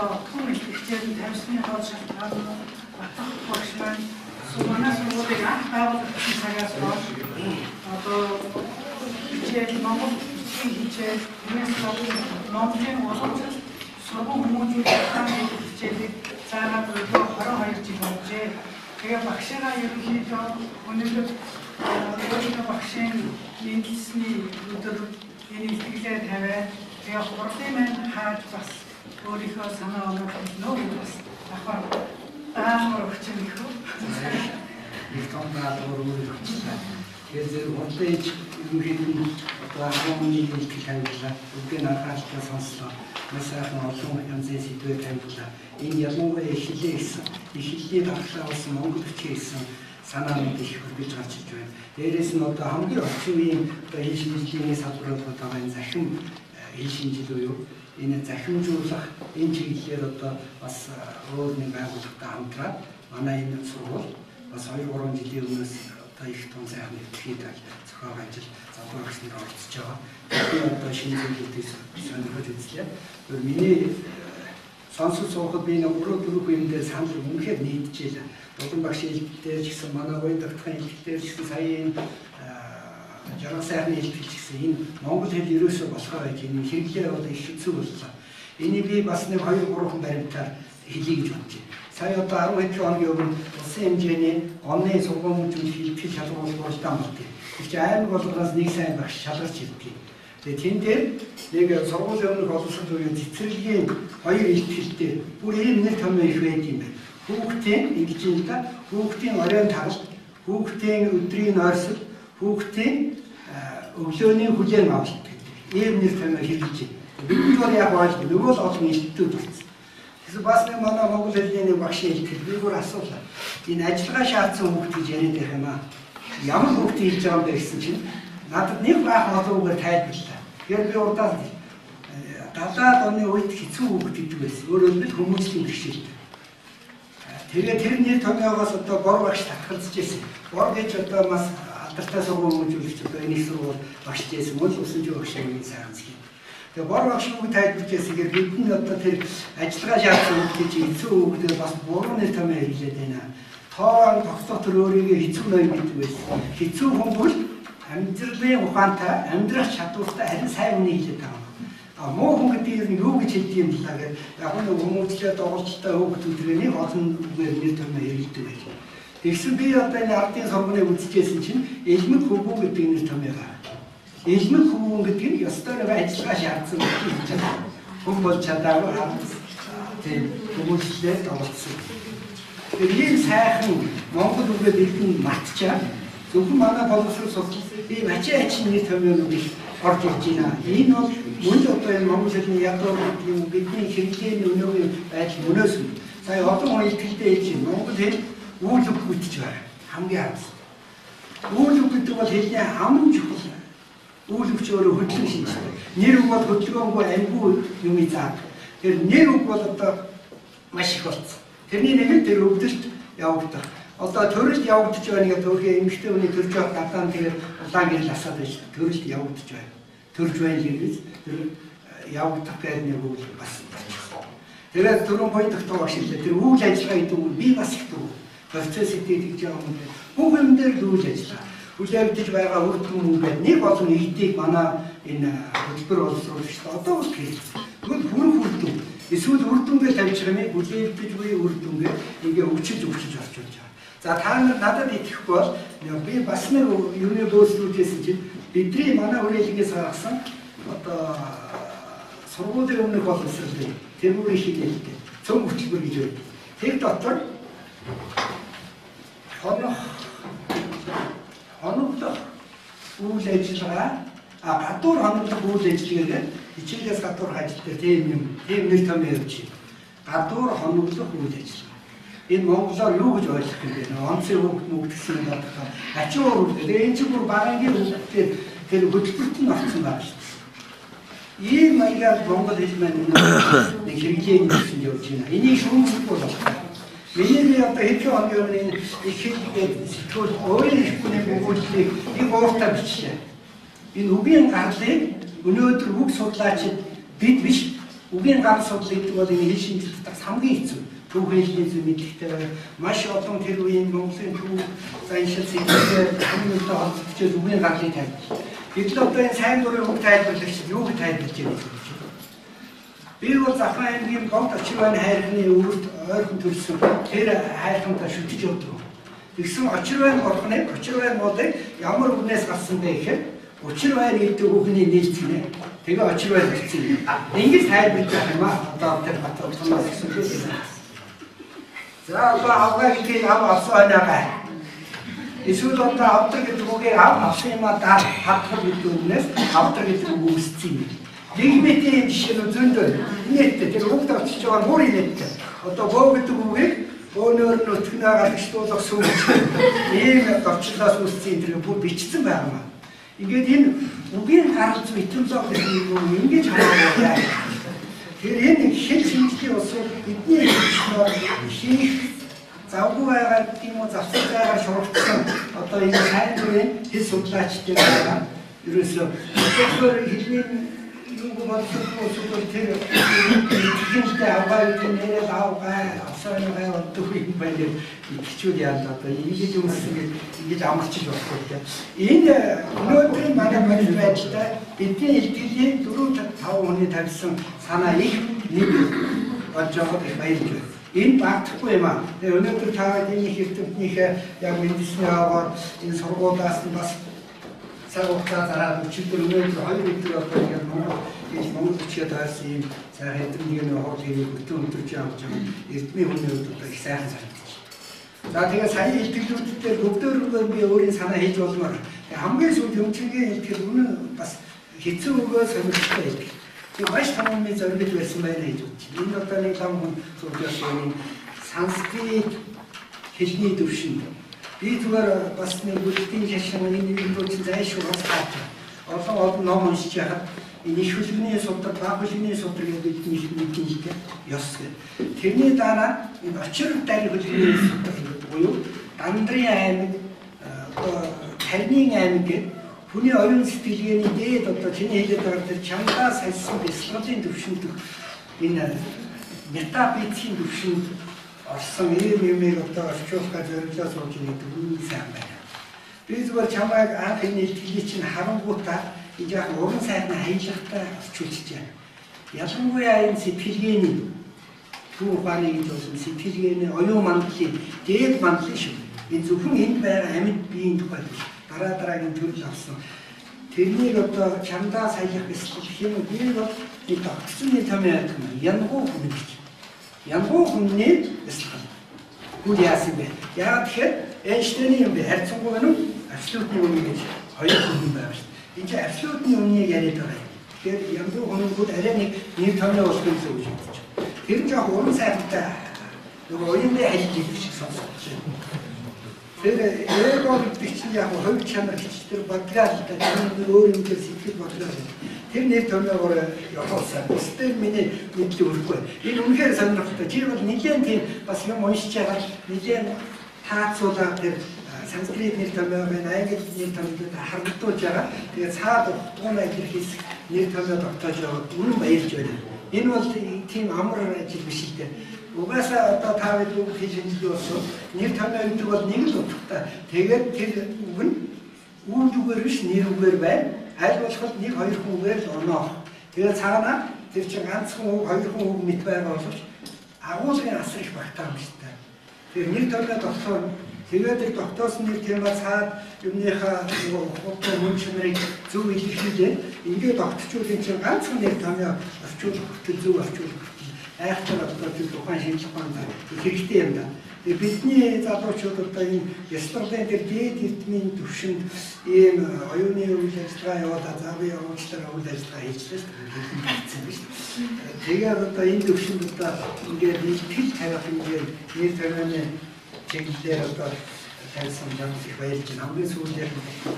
одоо том илтгэгчээр тавьсны гол шалтгаан нь Батх багш маань манай сургуулийг анх байгуулагдсан цагаас хойш одоо хичээл Монгол бичгийн хичээл, түүнээс номлын уламжлалт сургууль хүмүүжүүлэх гэдэг хичээлийг заагаад өглөө 22 жил болжээ. Тэгээ багшаа ерөнхийдөө өнөөдөр өөрийнхөө багшийн мэндэлсний өдөр энэ илтгэлээ тавиад тэгээ хурлын маань хааж бас өөрийнхөө санаа оноо хэлнэ гэж бас давхар даалгавар өгч юм их үү? Их том даалгавар өгч байна. Тэгэхээр зэрэг хурлын ээж ерөнхийдөө нь одоо 11 илтгэл тавилаа. Бүгдийг анхааралтай сонслоо. Маш сайхан олон янзын сэдвээр тавилаа. Энэ ялангуяа их хэлээ гэсэн, их хэлний дархлаа болсон монгол бичгээ гэсэн санаанууд их хөргөж гарч ирж байна. Дээрээс нь одоо хамгийн орчин үеийн одоо хэл шинжилгээний салбар болгоод байгаа энэ захим хэл шинжил буюу энэ захимжуулах энэ чиглэлээр одоо бас өөр нэг байгууллагатай хамтраад манай энэ сургууль бас 2 3 жилийн өмнөөс одоо их том сайхан нэвтрүүлгийг зохион ажил залуу багш нар оролцож байгаа. Би одоо шинэ зүйлүүдийг сонирхож үзлээ. Тэр миний сонсож суухад би нэг 3 4 юм дээр санал үнэхээр нийтжээ. Дулан багш хэлбэлээр ч гэсэн манай буян тогтхын хэлбэлээр ч гэсэн сая энэ жаргал сайхны хэлбэл ч гэсэн энэ монгол хэл ерөөсөө болохоор байж энэ хэрэглээ бол их хэцүү боллоо. Энийг би бас нэг 2 3 баримтаар хэлье гэж бодож байна. Сая одоо 10 хэдэн хоногийн өмнө улсын хэмжээний гомны сургууль хэлтгэл шалгаруулах уралдаан болдог. Тэр чинь аймаг болгоноос нэг сайн багш шалгарч ирдэг. Тэгээ тэн дээр нэг сургуулийн өмнөх боловсрол буюу цэцэрлэгийн хоёр илтгэлтэй бүр ийм нэр томьёо их байд юм байна. Хүүхдийн ингэж юм да. Хүүхдийн оройн тагалт, хүүхдийн өдрийн нойрсол, хүүхдийн өглөөний хүлээн авалт гэдэг. Ийм нэр томьёо хэрэглэж байна. Бидний бол яг ойлгох нөгөө л олон илтдүүд болсон. Тэгсэн бас нэг манай монгол хэлний нэг багшийн илтгэл би бүр асуулаа. Энэ ажиллагаа шаардсан хүүхд гэж яриад байх юм аа. Ямар хүүхд хэлж байгаа юм бэ гэсэн чинь надад нэг баахан олон үгээр тайлбарлаа. Тэгэхээр би удаад 70-аад оны үед хэцүү хүүхд гэдэг байсан. Өөрөөр хэлбэл хүмүүжлийн бэрхшээлтэй. Тэгээд тэр нэр томьёогоос одоо бор багш татгалзаж байсан. Бор гэж одоо бас алдартай сургууль хүмүүжүүлэгч одоо энэ их сургууль багш байсан. Мөн л Усан жив багш нэг сайхан зэг. Тэгээ бор багш үг тайлбарж байсангээр бид нь одоо тэр ажиллагаа шаардсан хүүхд гэж хэцүү хүүхдээр бас буруу нэр томьёо хэрэглээд байна. Тоон тогтоох төр өөрийгөө хэцүү ноён гэдэг байсан. Хэцүү хүн бол амьдралын ухаантай, амьдрах чадвартай харин сайн үнийг хэлээд байгаа юм. А муу хүн гэдэг нь юу гэж хэлдэг юм бэ гэдэг яг нэг хүмүүжлээ доголдолтой хүүхдүүдээ нэг олон үгээр нэр томьёо хэрэглэдэг байж. Тэгсэн би одоо энэ ардын сургуулийг үзчихсэн чинь элмэг хөвгүү гэдэг нэр томьёо гараа. Элмэг хөвгүүн гэдэг нь ёстой нэг ажиллагаа шаардсан гэж хэлж байгаа. Хүн бол чадаагүй тийм хүмүүжлээ доголдсон. Тэгэхээр ийм сайхан монгол үгээ бидэн мартчаа. Зөвхөн манай боловсрол судал би ачаа ачин нэр томьёонууд их орж ирж байна. Энэ бол мөн л одоо энэ монгол хэлний ядуур гэдэг юм бидний хэрэглээний өнөөгийн байдал мөнөөс нь. Сая олон хүн илтгэлтэй хэлж байна. Монгол хэл үйл үг бүтэж байгаа. Хамгийн харамсалтай. Үйл үг гэдэг бол хэлний хамгийн чухал. Үйл үг чи өөрөө хөдөлгөөн шинжтэй. Нэр үг бол хөдөлгөөнгүй амьгүй юм заадаг. Тэр нэр үг бол одоо маш их болсон. Тэрний нэг нь тэр өвдөлт явагдах. Одоо төрөлт явагдаж байна гэдэг өөрхөн эмэгтэй хүний төрж явах гадаан тэгээд улаан гэрэл асаад байж төрөлт явагдаж байна. Төрж байна гэж тэр явагдах гэдэг нэг үг бас болчихсон. Тэгээд түрүүн буян тогтоо багш хэллээ. Тэр үйл ажиллагаа гэдэг үг би бас их дүү. Процесс гэдэг гэж байгаа юм. Бүх юм дээр л үйл ажиллагаа. Хүлээгдэж байгаа үр дүн үгээд нэг олон нэгдийг манай энэ хөтөлбөр боловсруулагчид одоо бол хэлсэн. Тэгвэл хүрэх үр дүн эсвэл үр дүнгээ тавьж байгаа юм хүлээгдэж буй үр дүнгээ ингээ өвчиж орчуулж байгаа. За та нар надад итгэхгүй бол би бас нэг юуны бөөслүүлжсэн чинь бидний манай хүрээлэнгээс гаргасан одоо сургуулийн өмнөх боловсролын тэргүүрийн хилээлтэй цөм хөтөлбөр гэж байдаг. Тэр дотор хоноглох үйл ажиллагаа гадуур хоноглох үйл ажиллагаа хичээлээс гадуур ажил дээр тийм юм тийм нэр томьёо явж байна. Гадуур хоноглох үйл ажиллагаа. Энэ монголоор юу гэж ойлгох юм бэ? Онцын хүүхд мөгд гэсэн юм бодохоо ачин уур гэдэг. Энэ чинь бүр багангийн хүүхдээр тэр хөтөлбөрт нь орсон байгаа шүү дээ. Ийм маягаар монгол хэл маань нэг хэрэглээний төвшөнд явж байна. Энийг шүүмжлэх бол болохгүй. Миний би одоо хэдэн хоногийн өмнө энэ их хэл гэдэг сэтгүүл өөрийн их хүний өгүүллийг нэг ууртаа бичлээ. Энэ үгийн гарлыг өнөөдөр үг судлаачид бид биш Үгийн гарал судлал гэдэг бол энэ хэл шинжилэлт хамгийн хэцүү. Түүх хэлний зүй мэдлэгтэй байх. Маш олон тэр үеийн Монголын түүх заншил сэтгэлтэй хүмүүстээ холбогдож үгийн гарлыг тайлбарлана. Гэтэл одоо энэ сайн дурын үг тайлбарлагч юу гэж тайлбарлаж байгаа вэ? Би бол Завхан аймгийн Богд Очирвайн хайрхны өвөрт ойрхон төрсөн тэр хайрхантай шүтэж явдаг. Тэгсэн Очирвайн бурхныг Очирвайн муудыг ямар үгнээс гарсан бэ гэхээр Учирвайн гэдэг үгний нийлц гинэ. Тэгээ Очирвайн гэсэн юм. Ингэж тайлбарлаж байх юм аа. Одоо тэр Батулмаас гэсэн үг. За одоо авгаа гэдгийг ав авсан хойноогай. Эсвэл одоо авдаг гэдэг үгийг ав авсан юмаа даа хадгал гэдэг үгнээс авдаг гэдэг үг үүссэн юм. Нийгмийн жишээ нь зөндөө инээдтэй тэр үгд очиж байгаа бүр инээдтэй. Одоо бөө гэдэг үгийг бөөнөр нь өтгөнөө галагчдуулах сүүж ийм орчлоос үүссэн тэр бүр бичсэн байгаа юм. Ингээд энэ үгийн гарал зүй этимологи гэдэг юм ингэж харагдаад. Тэр энэ хэл шинжилгээний улсууд бидний хийх завгүй байгаа гэдэг юм уу завсар байгаа шуургацсан одоо энэ сайн дурын хэл судлаачдын байгаа. Ерөөсөө тэгэхээр хэлний юуг бодсон эсвэл тэр итгэнтэй авгаа гэдэг нэрэл авгаа авсааны гай оддог юм байна итгэчүүд яа одоо ингэж үүссэн гэж ингэж амарчиж болохгүй тийм. Энэ өнөөдрийн манай бодит байдалтай бидний илтгэлийн 4 5 хүний тавьсан санаа их нэг болж байгаад их баярлж байна. Энэ багтахгүй юм аа. Тэгээ өнөөдөр та энэ их эрдэмтнийхээ яг мэдсэний аваар энэ сургуулиас нь бас цаг хугацаа зараад өчигдөр өнөөдөр 2 өдөр одоо ингээд Монгол гэж Монгол бичгээд таарсан ийм сайхан эрдэмтний хурал хэрэг бүтэн өдөрж явж байгаа эрдмийн хүний хувьд одоо их сайхан санагдаж байна. За тэгээ сая илтгэлүүд дээр бүгдөөрөөр би өөрийн санаа хийж болмоор. Тэгээ хамгийн сүүлд өмчингийн илтгэл үнэн бас хэцүү өгөө сонирхолтой илтгэл. Тэгээ маш том өмнө зоригт байсан байна гэж бодчих. Энэ одоо нэг лам хүн сууж байсан юм санскрит хэлний төвшөнд би зүгээр бас нэг бүлтийн шашин энэ юм чинь зайлшгүй бас гаач. Олон олон ном уншиж яхад энэ их хүлэгний судар, баг хүлэгний судар гэдэг бидний их мэдэн хэлдэг ёс гэх. Тэрний дараа энэ очир дарь хүлэгний судар гэдэг буюу Дандрын аймаг, одоо Тарнын аймаг гэдэг хүний оюун сэтгэлгээний дээд одоо чиний хэлээд байгаа тэр чамдаа сальсан бясалгалын төвшөнд энэ метафизикийн төвшөнд орсон ийм юмыг одоо орчуулах зорилгоо сууж гэдэг үнэн сайн байна. Би зүгээр чамайг анх энэ илтгэлийг чинь харангуутаа энэ яг уран сайхан хаялгатай орчуулж байна. Ялангуяа энэ сэтгэлгээний түүх ухааны гэж болсон сэтгэлгээний оюун мандлын дээд мандлын шүү. Энэ зөвхөн энд байгаа амьд биеийн тухай биш. Дараа дараагийн төрөл авсан. Тэрнийг одоо чамдаа саялах бясалгал гэх юм уу? Би бол нэг тогтсон нэг том яадаг юм. Янгуу хүн гэж. Янгуу хүний бясалгал. Хүн яасан бэ? Яагаад тэгэхээр Эйнштейний юм бэ? Харьцангуй байна уу? Абсолютны үнэ гэж хоёр хүн байгаа шүү. Энд чинь абсолютны үнэнийг яриад байгаа юм. Тэгэхээр янгуу хүмүүнгүүд арай нэг нэр томьёо болох юм л гэж бодож байна. Тэр нь жоох уран сайхантай нөгөө уянны халил гэдэг шиг сонсогдож байна. Тэр эго гэдэг чинь яг хувь чанар гэж тэр бодлоо л да. Тэр өөр юм дээр сэтгэл бодлоо. Тэр нэр томьёогоор явуулсан. Бусдын миний мэдлэг өрөхгүй. Энэ үнэхээр сонирхолтой. Чи бол нэлээд тийм бас юм уншиж байгаа нэлээд таацуулаад тэр санскрит нэр томьёог байна, англи нэр томьёог харагдуулж байгаа. Тэгээд цаад утгуунаа илэрхийлэх нэр томьёо тогтоож байгаа. Үнэн баярлж байна. Энэ бол тийм амар ажил биш л дээ. Угаасаа одоо та бид үг хэл шинжилгээ болсон нэр томьёо гэдэг бол нэг л утгатай. Тэгээд тэр үг нь үйл үгээр биш нэр үгээр байна. Аль болох нэг хоёр хүн үгээр л оноох. Тэгээд цаана тэр чинь ганцхан үг, хоёр хүн үг мэт байгаа боловч агуулгын асар их багтаа юм шүү дээ. Тэр нэр томьёо тогтоо. Тэгээд тэр тогтоосон нэр томьёо цаад юмныхаа нөгөө утга мөн чанарыг зөв илэрхийлээд ингээд тогтчвол энэ чинь ганцхан нэр томьёо орчуулах хүртэл зөв орчуулах хүртэл айхтар одоо тэр тухайн шинжлэх ухаанд хэрэгтэй юм да. Тэгээ бидний залуучууд одоо энэ бясалгалын тэр дээд эрдмийн түвшинд ийм оюуны үйл ажиллагаа явуулаад за би уучлаарай үйл ажиллагаа хийжлээ шүү дээ. Биш. Тэгээд одоо энэ түвшинд одоо ингээд илтгэл тавих хэмжээ нэр томьёоны чиглэлээр одоо тавьсан юм их баярлж байна. Хамгийн сүүлээр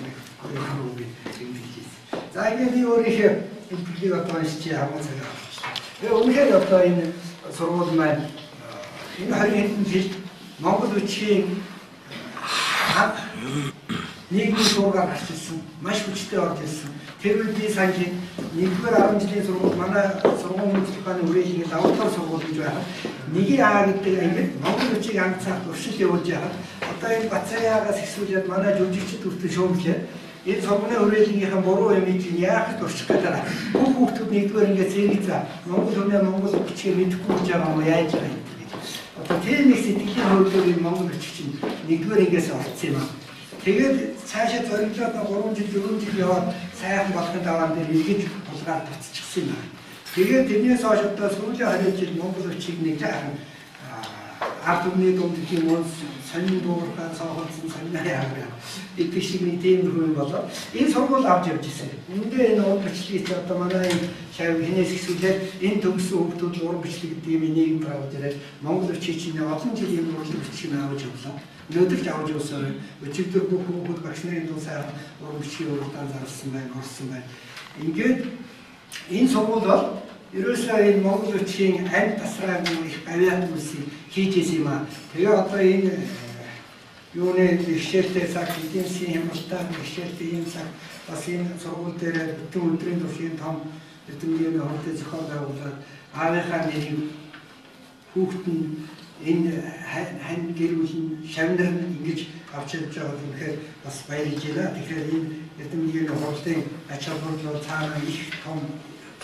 нэг хоёр үгийг тэмдэглэж байна. За ингээд би өөрийнхөө илтгэлийг одоо уншиж хамгаан цаг авчихлаа. Тэгээ үнэхээр одоо энэ сургууль маань энэ 20 хэдэн жил Монгол бичгийн анх нийгмийн шуургаар гарч ирсэн, маш хүчтэй орж ирсэн. Тэр үед би санаж нэгдүгээр 10 жилийн сургууль манай сургууль мөнх ухааны хүрээлэнгийн лаборатори сургууль гэж байхад нэгийн А гэдэг ангид монгол бичиг хангацаах туршил явуулж байхад одоо энэ Бацаяагаас эхлүүлээд манай жүжигчид хүртэл шүүмжлээ. Энэ сургуулийн хүрээлэнгийнхэн буруу юм чинь яах гэж турших гэдэг. Бүх хүүхдүүд нэгдүгээр ингээд зэрэг за монгол хүнээ монгол бичгээ мэдэхгүй гэж байгаа юм уу яаж байгаа юм гэж. Одоо тэр нэг сэтгэлийн хөдлөл энэ монгол бичиг чинь нэгдүгээр ангиас орцсон юм аа. Тэгээд цаашаа зориглоод 3 жил 4 жил яваад сайхан болохын даваан дээр эргэж тулгаад буцчихсан юм аа. Тэгээд тэрнээс хойш одоо сүүлийн 20 жил монгол бичиг нэг жаахан ард түмний дунд гэх юм уу сонин дуурхаа цоохолсон сонин яагаа гэдэг шиг нэг тийм юм болоо. Энэ сургууль авч явж ирсэн. Үүндээ энэ уран бичлэгийг чи одоо манай энэ шав хинээс ихсүүлээд энэ төгссөн хүүхдүүд уран бичлэг гэдэг юм нийгэм авч ирээд монгол бичиг чинь олон жил энэ уран бичгийг авч явлаа. Өнөөдөр ч авч явсаар өчигдөр бүх хүүхдүүд багш нарын дунд сайхан уран бичгийн уралдаан зарласан байна, орсон байна. Ингээд энэ сургууль бол ерөөсөө энэ монгол бичгийн амь тасраагүй их гавьяат үйлсийг хийж исэн юм аа. Тэгээ одоо энэ юуны бэрхшээлтэй цаг, эдийн засгийн хямралтай бэрхшээлтэй ийм цаг бас энэ сургууль дээр бүтэн өдрийн турш ийм том эрдэмтдийн хурдын зохион байгуулаад аавынхаа нэрийг хүүхэд нь энэ хань гэр бүл нь шавнар нь ингэж авч явж байгаа үнэхээр бас баярлж байна. Тэгэхээр энэ эрдэмтдийн хурлын ач холбогдол цаана их том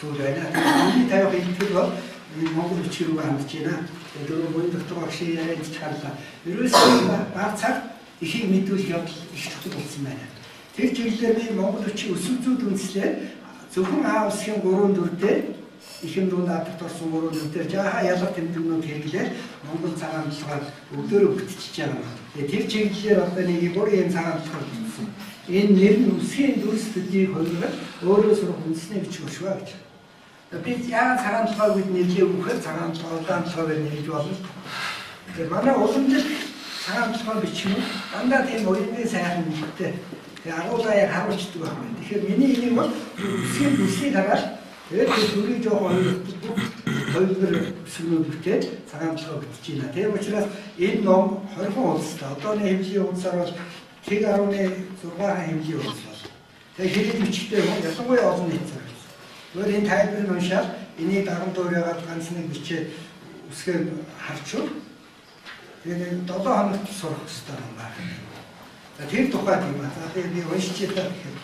зүйл байна. Миний тавих илтгэл бол энэ монгол бичиг рүү хандж байна. Тэгээд дөрөв буян доктор багшийн ярианд ч харлаа. Ерөөсөө баг цаг ихийг мэдүүлэх явдал их чухал болсон байна. Тэр чиглэлээр би монгол бичиг өсөв зүйд үндэслээд зөвхөн А үсгийн 3 4 дээр ихэм дунд адагт орсон 3 4 дээр жаахан ялга тэмдэгнүүд хэрэглээд монгол цагаан толгой өвдөөрөө бүтчихэж байгаа юм. Тэгээд тэр чиглэлээр одоо нэг бүр ийм цагаан толгой бүтсэн. Энэ нэр нь үсгийн дүрс төдийг хувиргал өөрөө сурах үндэсний бичиг өшвөө гэж. Би яагаад цагаан толгой гэж нэрлэе вөхөр цагаан толгой, удаан толгой гэж нэрлэж болно. Тэгэхээр манай уламжлалт цагаан толгой бичиг нь дандаа тийм уянгийн сайхан нэртэй. Тэгээ агуулгаа яг харуулцдаг байна. Тэгэхээр миний энийг бол үсгийн дүрсийг хараад тэгээд тэр дүрийг жоохон ойлгох бүх хувилбар үсгнүүд бүтээд цагаан толгой бүтэж байна. Тийм учраас энэ ном 20 хуудастай. Одооны хэвлэлийн хуудасаар бол 1.6 хэвлэлийн хуудас бол. Тэгээ хэлэл бичгтэй юм ялангуяа олон нийт цаг. Зүгээр энэ тайлбарыг уншаад энийг даган дуурайгаад ганц нэг бичээд үсгээ харчвал тэгээд 7 хоногт сурах хэрэгтэй юм байна. За тэр тухайд юм аа. За би уншиж байгаа гэхээр.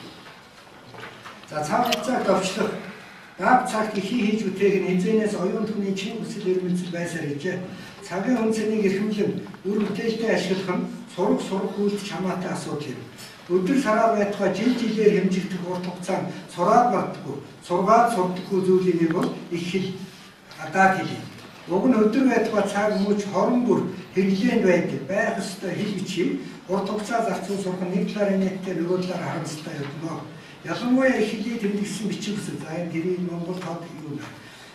За цаг хугацааг товчлох. Гав цагт ихий хийж бүтээх нь хизээнээс оюун түмний чин хүсэл эрмэлзэл байсаар гэжээ. Цагийн хүн цэнийг эрхэмлэн үр бүтээлтэй ашиглах нь сурах сурах үйлдэл хамаатай асуудал юм. Өдөр сараар байтугай жил жилээр хэмжигдэх урт хугацаанд сураад мартдаггүй, сургаад сурдаггүй зүйлийн нэг бол их хэл гадаад хэл юм. Уг нь өдөр байтугай цаг мөч хорон бүр хэрэглээнд байдаг. Байх ёстой хэл бичгийг урт хугацаа зарцуул сурах нь нэг талаар инээдтэй нөгөө талаар харамсалтай юм. Ялангуяа их хэлийг тэмдэглэсэн бичиг үсэг. За энэ тэрийг Монгол тод юу вэ?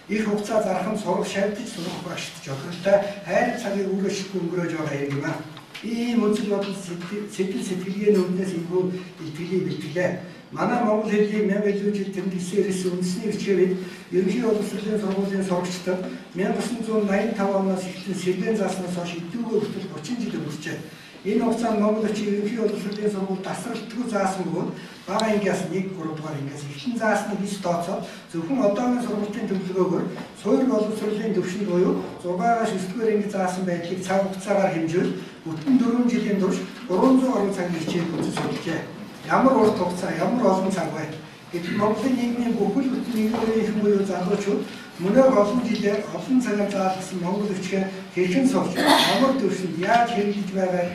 Их хугацаа зарах нь сурах шавьдаж сурах багшд жохиролтой хайр цагийг үргэлжлэхгүй өнгөрөөж байгаа юм аа. Ийм үзэл бодол сэтгэл сэтгэлгээний үүднээс энэхүү илтгэлийг бэлтгэлээ. Манай монгол хэлийг 1000 илүү жил тэмдэглэсэн ирсэн үндэсний бичгээр бид ерөнхий боловсролын сургуулийн сурагчдад 1985 оноос эхлэн сэргээн зааснаас хойш идэвхтэй хүртэл 30 жил өнгөрчээ. Энэ хугацаанд монгол бичиг ерөнхий боловсролын сургууль тасралтгүй заасан бөгөөд бага ангиас 1 3 дугаар ангиас эхлэн заасныг ис тооцоод зөвхөн одоогийн сургуулийн төлөвлөгөөгөөр суурь боловсролын түвшинд буюу 6-аас 9 дугаар анги заасан байдлыг цаг хугацаагаар хэмжүүл бүтэн 4 жилийн турш 300 гаруй цаг хичээл үзэж судалжээ. Ямар урт хугацаа, ямар олон цаг вэ? Гэтэл Монголын нийгмийн бүхэл бүтэн нийгмийн их буюу залуучууд мөнөөх олон жилээр олон цагаар заалгасан монгол бичгээ хэрхэн сурч, ямар түвшинд яаж хэрэглэж байгаа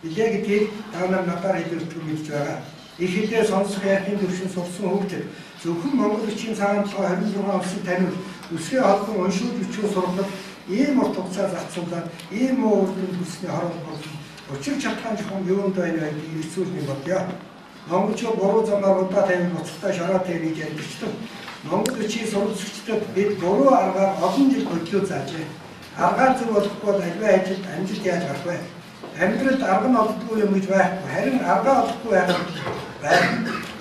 билээ гэдгийг та нар надаар хэлүүлдэг мэдж байгаа. Их хэлээр сонсох ярихын түвшин сурсан хүүхдүүд зөвхөн монгол бичгийн цагаан толгой 26 үсэг таниул үсгээ холбон уншуулж бичвэн сурахад ийм урт хугацаа зарцуулаад ийм муу үр дүнд хүрсний хороол бодлоо учир шалтгаан чухам юунд байна вэ гэдгийг эргцүүлнэ бодъё. Монголчууд буруу замаар удаа тавин буцалтаа шороо тавь гэж ярьдагчдаг. Монгол бичгийн суралцагчдад бид буруу аргаар олон жил хөдлөө заажээ. Аргаар зөв болохгүй бол аливаа ажилд амжилт яаж гарах вэ? Амьдралд арга нь олддоггүй юм гэж байхгүй. Харин арга олохгүй байх байх.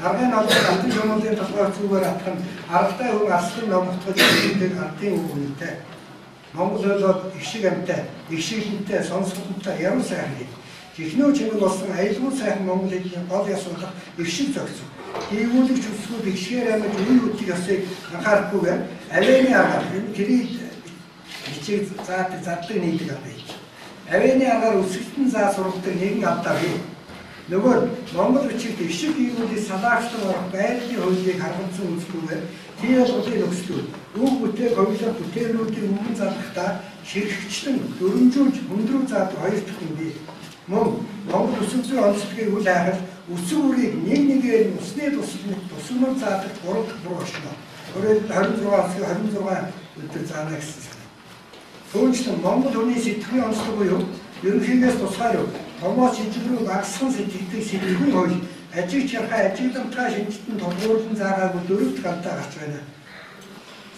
Аргын олох алтан шумуулын толгой зүгээр атах нь аргатай хүн арслан номготгож гэдэг ардын үг үнэтэй. Монгол хэл бол их шиг амьтай, их шиглэнтэй, сонсголонтой яруу сайхан хэл. Жихнүү чимэг болсон аюулгүй сайхан монгол хэлний гол ёс болох их шиг зохицов. Гийгүүлэгч үсгүүд эгшгээр амьд үе үдих ёсыг анхаарахгүйгээр авианы аргаар энэ кирилл бичиг заадаг задлаг нийлэг авъя. Авианы аргаар үсгтэн заа сургадаг нэгэн алдаа бий. Нөгөө нь Монгол бичигт эгшиг гийгүүлийг салаагчлан орох байрлалын хуулийг харгалзан үзэхгүйгээр тий болголын нөхцлүүд үг бүтээх хоёулаа бүтээлүүдийн үгэн залгахдаа ширхэгчлэн дөрвөнжүүлж хөндрөв заадаг хоёр дахь юм бий. Мөн Монгол өсөг зүйн онцлогийг үл хайхад өсөг үрийг нэг нэгээр нь усны тусал мэт тусгамар заадаг гурав дахь буруу оршино. 26 өсгийг 26 өдөр заана гэсэн санаа. Түүнчлэн Монгол хүний сэтгэхүйн онцлог буюу ерөнхийгөөс тусгаар томоос жижиг рүү багасхан сэтгэдэг сэтгэхүйн хууль ажиг чархаа ажигламтгай шинжтэн тулгуурлан заагаагүй дөрөв дэх алдаа гарч байна.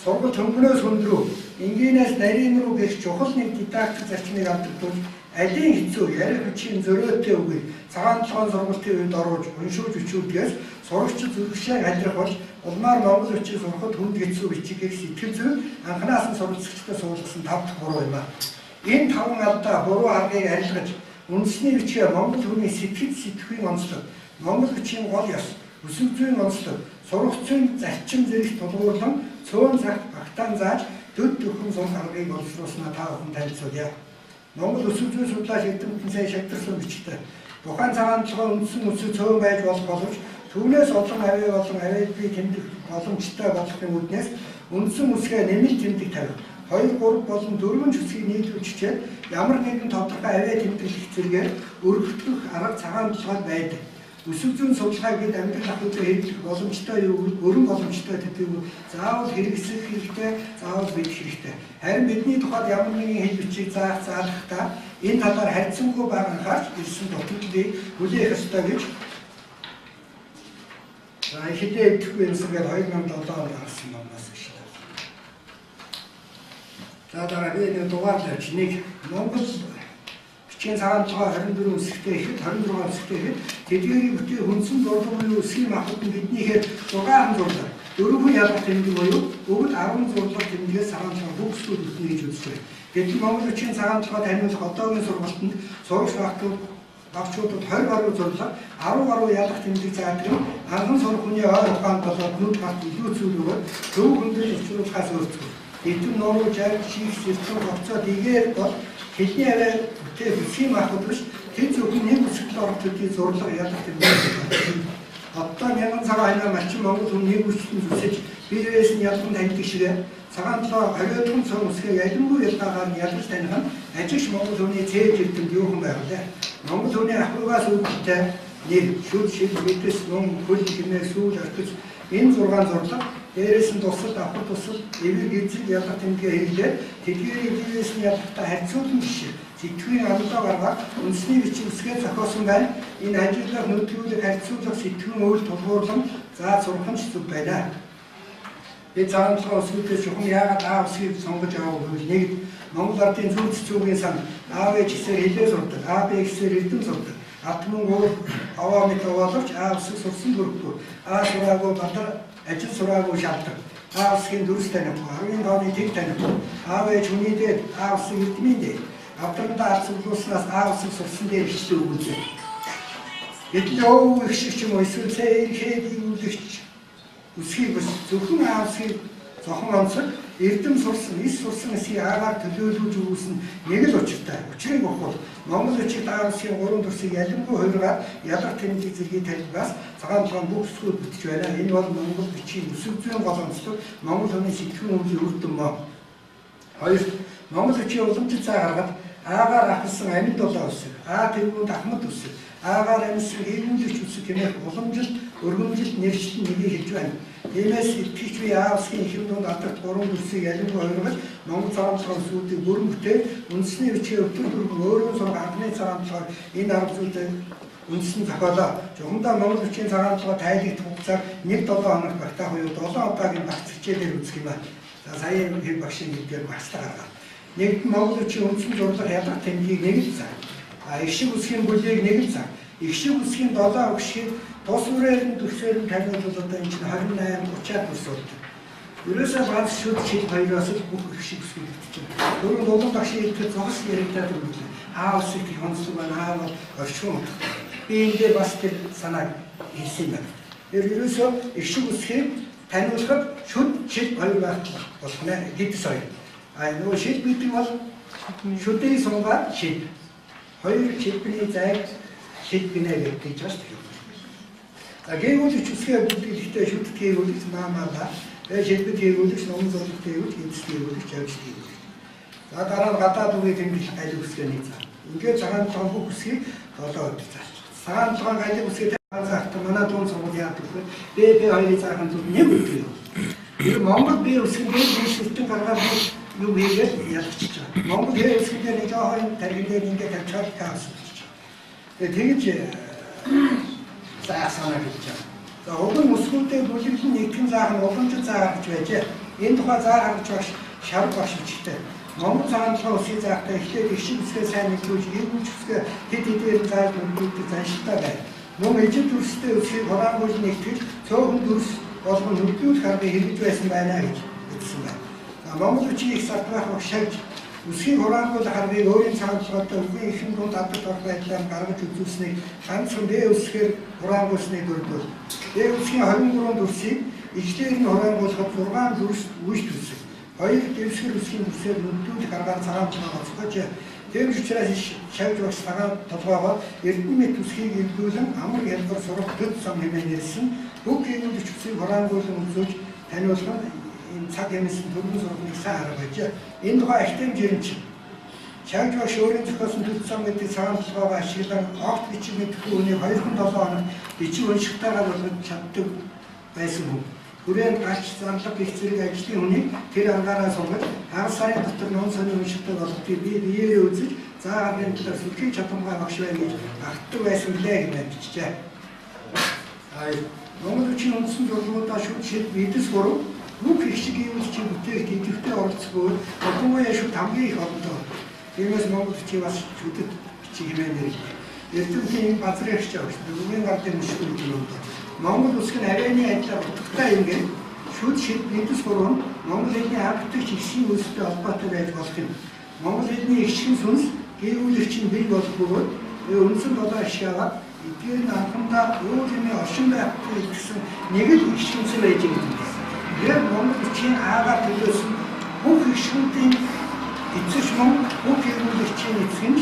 Сургалт хөнгөнөөс хөндрөө, энгийнээс нарийн рүү гэх чухал нэг дидактик зарчмыг алдагдвал алийн хэцүү ярих бичгийн зөрөөтэй үгийг цагаан толгойн сургалтын үед оруулж уншуулж бичүүлдгээс сурагчид зүрхшээг халирах бол улмаар монгол бичиг сурахад хүнд хэцүү бичиг гэх сэтгэл зүйн анханаас нь суралцагчдад суулгасан тав дахь буруу юм а. Энэ таван алдаа буруу аргыг арилгаж үндэсний бичгээ монгол хүний сэтгэл сэтгэхүйн онцлог, монгол бичгийн гол ёс, өсөг зүйн онцлог, сурах зүйн зарчим зэрэг тулгуурлан цөөн цагт багтаан зааж төд төхөн сурах аргыг боловсруулснаа та бүхэн танилцуулъя. Монгол өсөг зүйн судлаач эрдэмтэн сайн шагтарсан бичгтэй. Тухайн цагаан толгой үндсэн өсөг цөөн байж болох боловч түүнээс олон авиа болон авиа бие тэмдэг боломжтой болохын үүднээс үндсэн үсгээ нэмэлт тэмдэг тавих. 2, 3 болон 4 үсгийг нийлүүлж хичээл ямар нэгэн тодорхой авиа тэмдэглэх зэрэгээр өргөтгөх арга цагаан толгойд байдаг. Өсөг зүйн судалгааг бид амьдрал ахуйд хэрэглэх боломжтой юу, өрн боломжтой гэдгийг заавал хэрэгсэх хэрэгтэй, заавал мэдэх хэрэгтэй. Харин бидний тухайд ямар нэгэн хэл бичиг заах заалгахдаа энэ талаар харьцангуй бага анхаарч ирсэн дутагдлыг хүлээх ёстой гэж за ихэдээ идэхгүй юмсан гээд 2007 онд гарсан номноос биш. За дараа би нэг дугаар тавьж нэг Монгол бичгийн цагаан толгой 24 үсэгтэй ихэд 26 үсэгтэй ихэд тэдгээрийг бүтээ хүнсэн зурлаг буюу үсгийн махбод нь биднийхээр 6 зурлаг дөрвөн ялгах тэмдэг буюу өвд 10 зурлаг тэмдгээс цагаан толгой бүх үсгүүд бүтнэ гэж үзэж байна. Гэтэл Монгол бичгийн цагаан толгой таниулах одоогийн сургалтанд сурагч багчуудад 20 гаруй зурлаг 10 гаруй ялгах тэмдэг заадаг нь анхан сурах хүний ойр ухаанд болоод нүд гарт илүү зүйл өгөөд төв хөндрөл учруулахаас өөрчлөх. Гэтэл нуруу жарг ших сэрцэн гоцоо дигээр бол хэлний авиа бүтээх үсгийн махбод биш тэр зөвхөн нэг үсгэл орох төдий зурлага ялах тэмдэг. Одоо мянган цагаан ханаа малчин монгол хүн нэг үсгэн зүсэж биеэс нь ялган таньдаг шиг цагаан толгой 22 цом үсгийг алимгүй ялгаагаар нь ялгаж таних нь ажигч монгол хүний цээж эрдэмт юухан байх вэ? Монгол хүний ахуйгаас үүдэлтэй нэр, шүд, шил, мэдэс, мөн, хөл, хэмээх, сүүл, орхиц энэ 6 зурлага дээрээс нь тусал, давхар тусал, эвэг, эзэг ялгах тэмдгээ хэрэглээд тэдгээрийг биеэс нь ялгахдаа харьцуулан жишээ сэтгэхүйн онолоо гаргаад үндэсний бичиг үсгээ зохиосон байна. Энэ ажиглах, нөтгүүлэх, харьцуулах сэтгэхүйн үйл тулгуурлан заа сурах нь ч зүг байна. Би цагаан толгой үсгүүдээс чухам яагаад А үсгийг сонгож авав гэвэл нэг Монгол ардын зүүн цэцүүгийн сан А В гэсээр хэлээ сурдаг, А Б гэсээр эрдэм сурдаг. Ард түмэн уур аваа мэт боловч А үсэг сурсан төрөхгүй, А сураагүй бадар ажил сураагүй шалдаг. А үсгийн дүрс танихгүй, 10 тооны тэг танихгүй, А В хүний дээр А үсэг эрдмийн дээр авдрандаа алц цуглуулснаас А үсэг сурсан дээр ичлээ өгүүлээ. Гэтэл өө их шиг ч юм уу эсвэл цэ үлэгч үсгийг бас зөвхөн А үсгийг зохон онцог эрдэм сурсан, эс сурсан эсийг агаар төлөөлүүлж өгүүлсэн нэг л учиртай. Учрыг ухвал Монгол бичигт А үсгийн гурван төрсийг ялангүй хувиргаад ялгах тэмдэг зэргийг танилцаас цагаан толгой бүх үсгүүд бүтэж байна. Энэ бол Монгол бичгийн өсөг зүйн гол онцлог, Монгол хүний сэтгэхүйн өвлийн үр дүн мөн. Хоёр, Монгол бичгийн уламжлал цаа гаргаад Агаар ахалсан амин дулаан үсэг, А тэргүүнд ахмад үсэг, Агаар амьсан хийгүүлэгч үсэг хэмээх уламжилт, өргөмжилт, нэршлэн нэгийг хэлж байна. Тиймээс итгэгч бие А үсгийн эхэм дунд алдарт гурван дүрсийг ялангүй хувиргаж Монгол цагаан толгой үсгүүдийг бүрэн бүтээд үндэсний бичгээ өтөр дөрвөн өөрөө сурах анхны цагаан толгой энэ арга зүйтэй үндсэн зохиолоо. Жухамдаа Монгол бичгийн цагаан толгой тайлагдах хугацааг 1-7 хоногт багтаах буюу 7 удаагийн багц хичээлээр үзэх юм аа. За сая хэд багшийн гэдгээр багцлаа гаргаад. Нэгд Монгол бичгийн үндсэн зурлага ялгах тэмдгийг нэг л цаг. А их шиг үсгийн бүлийг нэг л цаг. Их шиг үсгийн 7 өгшгийг тус үрээр нь дүрсээр нь таниулвал одоо энэ чинь 28 30-аад дүрс болдог. Ерөөсөө ганц шүд шил хоёроос л бүх их шиг үсгийг битчихэв. Дөрөв улам багшийн хэлэхэд зогс яригдаад өгүүлээ. Аа үсэг их онцлог байна. Аа бол орчим утгатай. Би энэ дээр бас тэр санааг хэлсэн юм байна. Тэр ерөөсөө их шиг үсгийг таниулахад шүд шил хоёр байх болох нэ гэдэс хоёр. А нөгөө шил гэдэг бол шүдийн сунгаа шил. Хоёр шилбэний зайг шил гинэ гэдэг гэж байна шүү дээ. За гээгүүлэгч үсгээ бүлэхдээ шүд гээгүүлэгч маамаа тэгээ шилбэд гээгүүлэгч номон зурлаг гээгүүлэгч эцэс гээгүүлэгч явж гээгүүлэгч. За дараа нь гадаад үгийн тэмдэглэл галиг үсгээний заа. Ингээд цагаан толгой бүх үсгийг 7 өдөр зааж. Цагаан толгой галиг үсгээ заахад манай дуун сургууль яадаг вэ? Б Б хоёрыг заахын тулд нэг өдөр юм. Тэр Монгол Б үсгэн дээр би шүтэн гаргаад юу хийгээл ялчихж байгаа. Монгол Х үсгэн дээр нэг жоохон тархин дээр ингээд тавьчихад хаос болчих. Тэгээ тэгж заах санаа хэлж байгаа. За уган үсгүүдээ бүлэглэн нэгтгэн заах нь уламжит заах гэж байжээ. Энэ тухай заах харагч багш шарг багш бичтэй. Монгол цагаан толгой үсгийг заахтаа эхлээд их шиг үсгээ сайн нэгдүүлж, эргүүлж үсгээ хэд хэдээр зааж нүдүүлдэг заншилтай байв. Мөн ижил дүрстэй үсгийг хураангуйл нэгтгэж цөөхөн дүрс болгон нүдүүлэх аргыг хэрэгж байсан байна гэж бичсэн байна. За Монгол үчиг их сартбах багш шавж үсгийг хураангуйлах аргыг өөрийн цагаан толгойтой үгийн ихэн дунд адал орох байдлаар гаргаж үзүүлснийг ганцхан Б үсгээр хураангуйлсныг дурдвал Б үсгийн 23 дүрсийг ижлээр нь хураангуйлахад 6 дүрс үйл дүрсэг. Хоёр дэвсгэр үсгийн дүрсээр нүдүүлэх аргаар цагаан толгойгоо зохиож тийм учраас шавж багш цагаан толгойгоо Эрдэнэ мэт үсгийг эвдүүлэн амар хялбар сурах төд сан хэмээн нэрсэн бүх гэрүүлэгч үсгийг хураангуйлан үзүүлж таниулах нь энэ цаг хэмээсэн төргөн сурах нэг сайн арга байжээ. Энэ тухай Ахтем жирэмч шавж багш өөрийн зохиосон төд сан гэдэг цагаан толгойгоо ашиглан огт бичиг мэдэхгүй хүний 207 хоногт бичиг уншихтайгаа болгож чаддаг байсан хүн. Хүрээнд галч зарлага гэх зэрэг ажлын хүнийг тэр аргаараа сургаж хагас сарын дотор нон сони уншихтай болгодгийг би биеэрээ үзэж заа гарын талаар сүлхий чадамгай багш байна гэж агтдаг байсан билээ гэж бичжээ. Монгол хүчийн үндсэн зургуудаа шүд шид бидэс гурав бүх их шиг иймэлчийн бүтээлт идэвхтэй оролцох бөгөөд ялангуяа шүд хамгийн их олонтой. Тиймээс Монгол хүчийг бас шүдэд бичиг хэмээн нэрлэв. Эрдэмтдийн энэ газрын эгч авч нүгэн гардын мөшгөл гэдэг юм. Монгол үсэг нь авианы адилаар утгатай юм гээд шүд шид бидэс гурав нь Монгол хэлний анхдагч эгшийн үйлстэй холбоотой байж болох юм. Монгол хэлний эгшин сүнс гэрүүлэгч нь бий болох бөгөөд үндсэн долоо эгш аваад эдгээр нь анхандаа өөр юмын оршин байхтай илгэсэн нэг л эгшинсэн байж гэдэг юм. Тэгэхээр Монгол хүчийн аагаар төлөөсөн бүх эгшгүүдийн эцэс мөн бүх гэрүүлэгчийн эцэг нь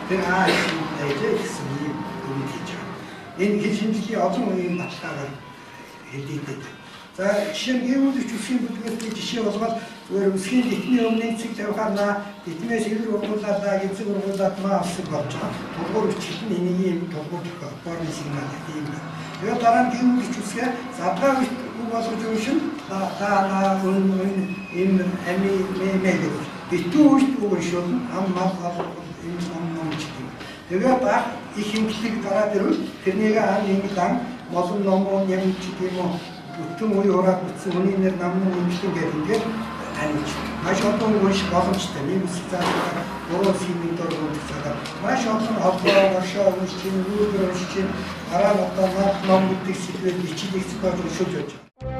тэр аа эгшин байжээ гэсэн ийм үгийг хэлж байгаа. Энэ хэл шинжилгээний олон үеийн баталгаагаар хэлийдэг. За жишээ нь гэрүүлэгч үсгийн бүлгээс би жишээ болгоод зүгээр үсгийн литмийн өмнө цэг тавихаар наа литмээс эвэр ургуулаад эзэг ургуулаад маа үсэг болж байгаа. Тулгуур бичил нь энийг ийм тулгуур тохио борны сигнал ийм байна. Тэгээд дараа нь гэрүүлэгч үсгээ задгаа үг болгож уншин та наа өн өн им ами мэ мэ гэдэг. Битүү үст үг уншуулна ам мал ал им ном ном гэдэг. Тэгээд баг их хэмжлэг гараад ирвэл тэрнийг ан ингэл ан молон номон юм ч гэм үү бүтэн үе хураад бүтсэн хүний нэр намнан имжлэн гэдэг ингээд таниулж маш олон унших боломжтой. Нэг үсэг заалгаа гурван үсгийн нэг дор унших цагаар маш олон холбоо оршоо уншиж чинь, үүрэг уншиж чинь дараа нь одоо над ном гэдэг сэдвээр бичиг зохиож уншуулж байж байгаа.